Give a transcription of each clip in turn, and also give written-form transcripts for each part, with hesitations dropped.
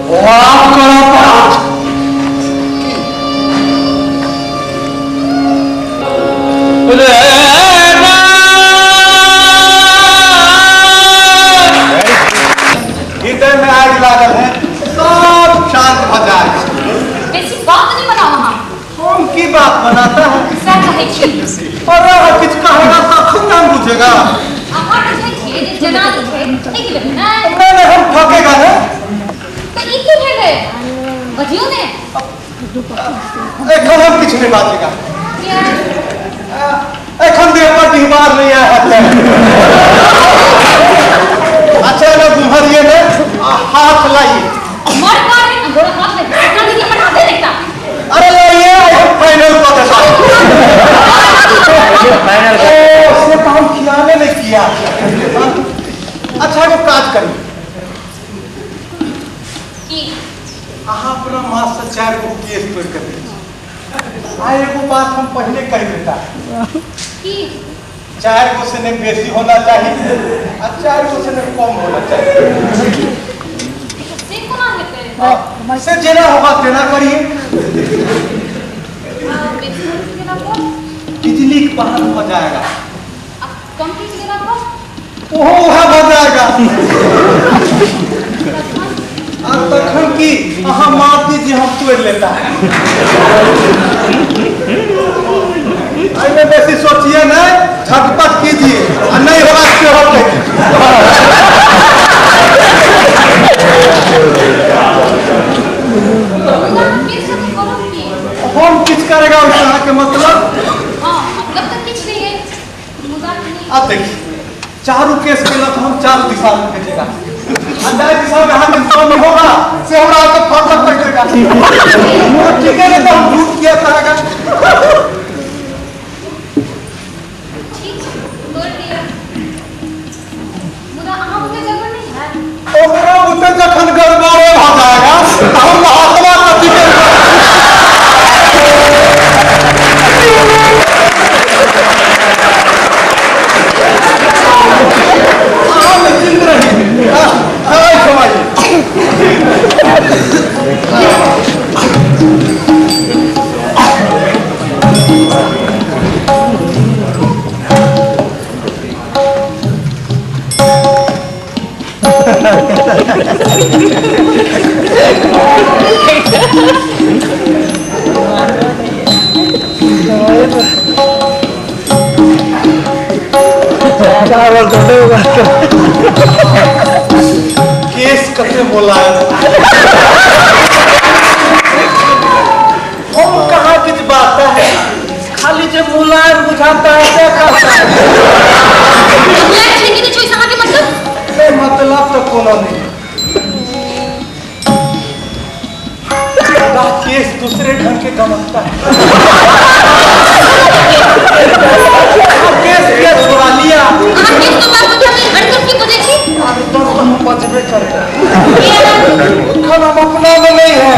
वाह करा पड़त। हृदय में आग लागल है, सब शांत भ जाए। बेसी बात नहीं बनाओ अहाँ। हम की बात बनाता है? सएह कहै छी। अरे किछु कहेगा तखन ना बुझेगा। अहाँ बुझै छियै जे जेना जे छै ठकि लेबै ने? नहीं नहीं, हम ठकेगा ने। तऽ ई की भेलै? बजियौ ने। एखन हम किछु नहीं बाजेगा। किया? एखन देह पर बीमार नहीं आया है। अच्छा ना गुम्हरिए ने हाथ लाइए। मर मार गोरा हाथ ले। एखन दीदी हमर हाथे देखता। अरे लाइए, हम फाइनल कऽ देता। फाइनल ओ से तो हम खियाले नहीं किया। अच्छा एगो काज करी। की? अहाँ अपना माँ से 4 गो केस तोड़ के दे। आ एगो बात हम पहले कह देता। की? 4 गो से नहीं बेसी होना चाहिए और 4 गो से नहीं कम होना चाहिए। से कोना हेतै? हाँ, से जेना होगा तेना करिए। बेसी होने गेला पर बिजली के बहान हो जाएगा। आ कम पीस गेला पर ओहो वहाँ हो जाएगा। आ तखन की अहाँ माफ दीजिए, हम तोड़ लेता है। एहिमे बेसी सोचिए नहीं, झटपट कीजिए आ नहीं होगा सेहो कहिए। मुदा हम केस सबके करब की? हम किछु करेगा ओहिसँ अहाँके मतलब? हाँ, मतलब तऽ किछु नहि है। मुदा कनी अब देखिए, चारू केस केला तो हम चारू दिशा में भेजेगा। आ जाए दिशा में अहाँके स्वामी होगा से हमरा आके फटक पड़ देगा। ठीक है ना, तो हम झूठ किया करेगा। ठीक छै, तोड़ि लिअ। मुदा अहाँ बुते गड़बड़ नहि हैत? ओकरा बुते जखन गड़बड़े भऽ जाएगा तऽ हम महात्मा कथी के। अहाँ निश्चिंत रहिए। हाँ, समाइए। चावल तो होगा। केस कते मुलायम। हम कहाँ किछ बात है, खाली जे मुलायम बुझाता है से कहता है। मुलायम छै कि नहि छै अहाँके मतलब? नहीं, मतलब तो कोनो नहीं। केस दूसरे ढंग के गमकता है। केस क्या छुड़ा लिया? अहाँ केस तो बात हम अड़कन की बजै छी? अरे तो हम बजबे करेगा। एखन हम अपना में नहीं है।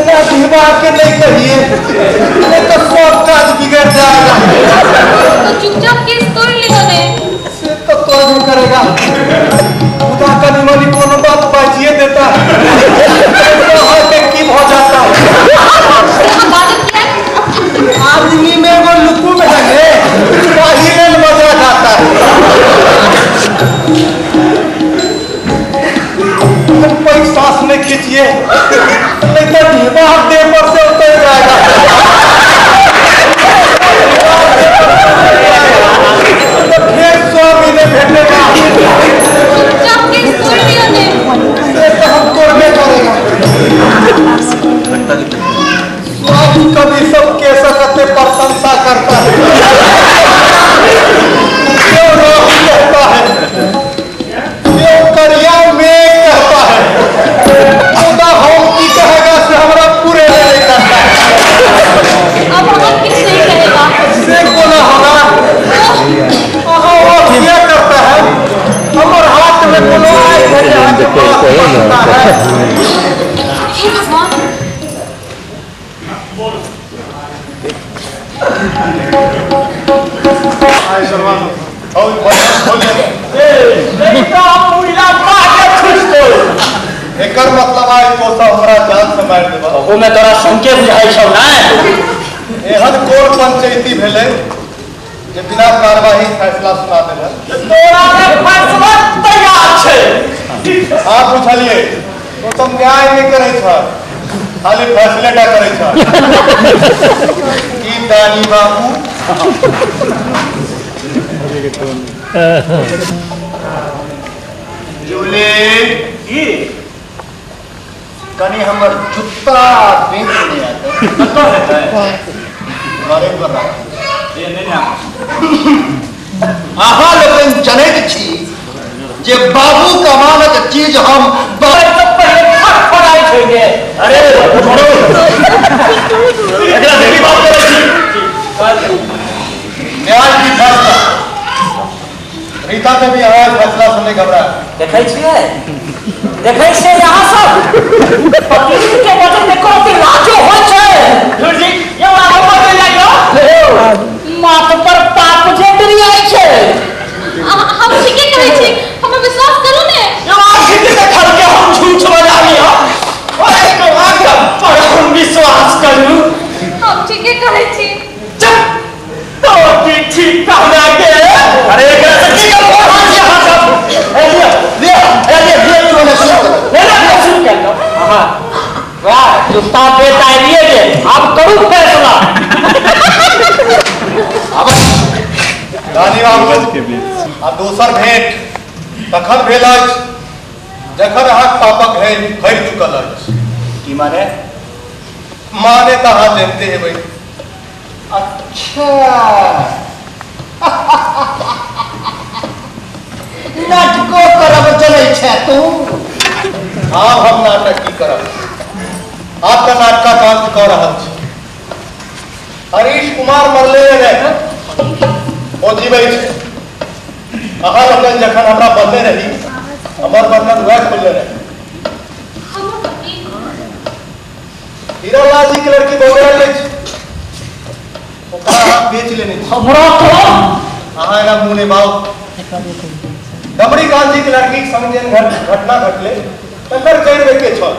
एना दिमाग के नहीं कहिए, नहीं तो सब काज बिगड़ जाएगा। तो चुपचाप केस तोड़ लिअ ने। से तो तोड़ करेगा। मुदा कनी मनी कोनो बात बाजिए देता है तो की भ जाता है। अहाँ बाजब किया? आदमी में वो लुकुम है ने, वही लेल मजा आता है। तुम कोई सांस नहीं खींचिए, नहीं तो दिमाग देह पर से उतर जाएगा। तो फिर 100 महीने भेटेगा। और खोल ले ए नहीं तो हम उइला मार खुश तो एकर मतलब आइ तो सब हमरा जान से मार देबा। ओहो में तोरा संके बुझाइ छौ ना। एहन कोर पंचायती भेलै जे बिना कार्यवाही फैसला सुना देलक। तोरा के फैसला तैयार छै। हां पूछलिए तो तुम न्याय नहीं करै छ, खाली फैसले टा करै छ। की दानी बाबू जुले की कनी हमर जुत्ता बेच नहीं आता कतौ हेतै घरे पर राख। ए नहीं ना अहाँ लोकनि जनैत छी जे बाबू कमानक चीज हम पहिले फटफटाइ छै गे। अरे छोड़ो एकरा देखी बात करै छी। न्याय की फैसला रीता के भी आवाज फैसला सुनने घबरा। देखै छियै देखै छियै यहाँ सब पति के वचन में कोई लाजो होइ छै। गुरुजी ये आगो बढ़ जाइयो माथ पर पाप जे डरियाइ छै। हम ठीके कहै छी, हमर विश्वास करू ने। यो आखिर देखल के हम झूठ बजाली हो ओए को पर हम विश्वास करू। हम ठीके कहै छी। चुप तो की ठीक कहना के। अरे एकरा से की करबो यहाँ सब ए लिया लिया ए लिया लिया तू ने सुन ले ले शुरू कर लो। हां वाह जुत्ता पे तालिए के अब करू फैसला। अब दानी बाबू आ दोसर भेंट तखन भेल अछि जखन अहाँक पापक घैल भरि चुकल अछि। की माने? माने तऽ अहाँ जानते हेबै। अच्छा नाटको करब चलै छै तू। आब हम नाटक की करब, आब तऽ नाटकक अंत कऽ रहल छी। हरीश कुमार मरले नहि, ओ जीबै छै। अहाँ लोकनि जखन हमरा बदले रही हमर बर्तन वएह खोलने रही। हीरालाल जी के लड़की बौरायल अछि, ओकरा अहाँ बेच लेने छी। हमरा तो अहाँ एना मुँह नहि बाउ। डमरीकांत जी के लड़की के संग जे घटना घटलै तकर जड़ि के छल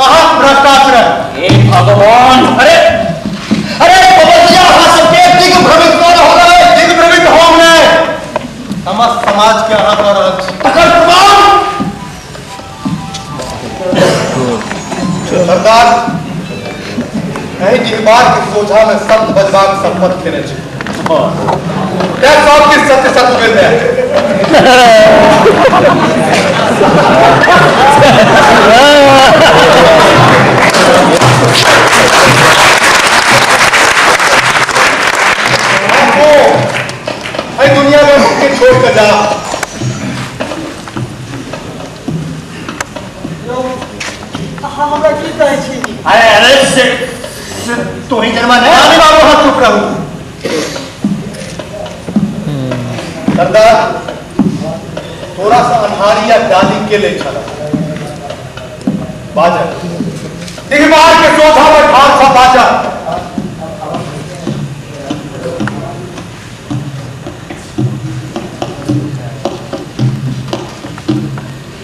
अहाँक भ्रष्टाचार। हे भगवान। अरे अरे बबलिया अहाँ सबके दिग्भ्रमित कऽ रहल अछि। दिग्भ्रमित हम नहि, समस्त समाज के अहाँ कऽ रहल छी। तकर प्रमाण सरदार एहि डिहबार के सोझा में शब्द बजबाक शपथ लेने छी। तें सब किछु सत्य सत्य भेल जाय। एहि दुनिया में मुझके छोड़ कर जा। अहाँ हमरा की कहै छी? अरे अरे से तू ही जन्मा नहीं। रानी बाबू हाथ चुप रहू। सरदार थोड़ा सा अन्हारी या डाली के ले चला बाजा दिगबार के सोझा में ठाड़ सा बाजा।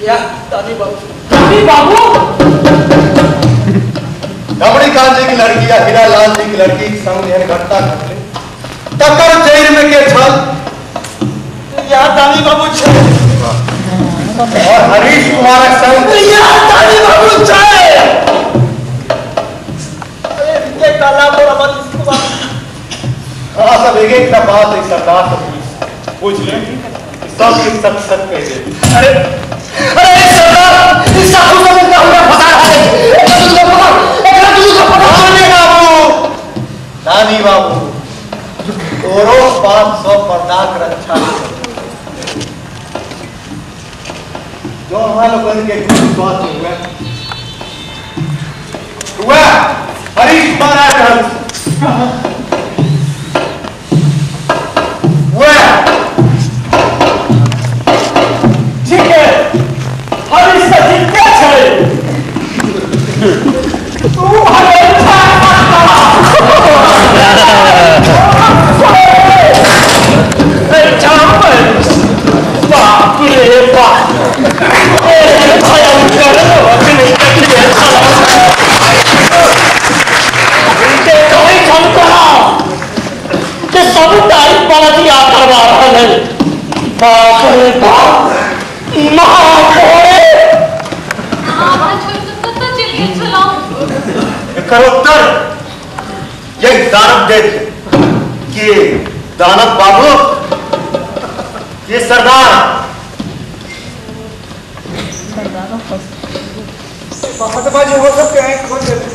या दानी बाबू दानी बाबू डमरीकांत जी की लड़की या हीरालाल जी की लड़की संग एहन घटना घटलै तकर जड़ि में के छल? या दानी बाबू छै। और हरीश कुमारक संग या दानी बाबू छै। अरे के काला पर हरीश कुमार। अहाँ सब एक एक बात एक सरदार से पूछ ले सब के सच सच कह दे। अरे अरे सरदार इस साधु सब ने हमरा फंसा रहल अछि। एकरा दुनू पकड़, एकरा दुनू के पकड़। दानी बाबू दानी बाबू तोरो 500 पर्दाक रक्षा जो अहाँ लोगन के विश्वास हुए हुए हरीश महाराज हुए ठीक है। हरीश से जीते छै तू हरीश। दानव दैत्य के दानव बाबू के सरदार महात्मा जी हो सब के आंख खोल देते।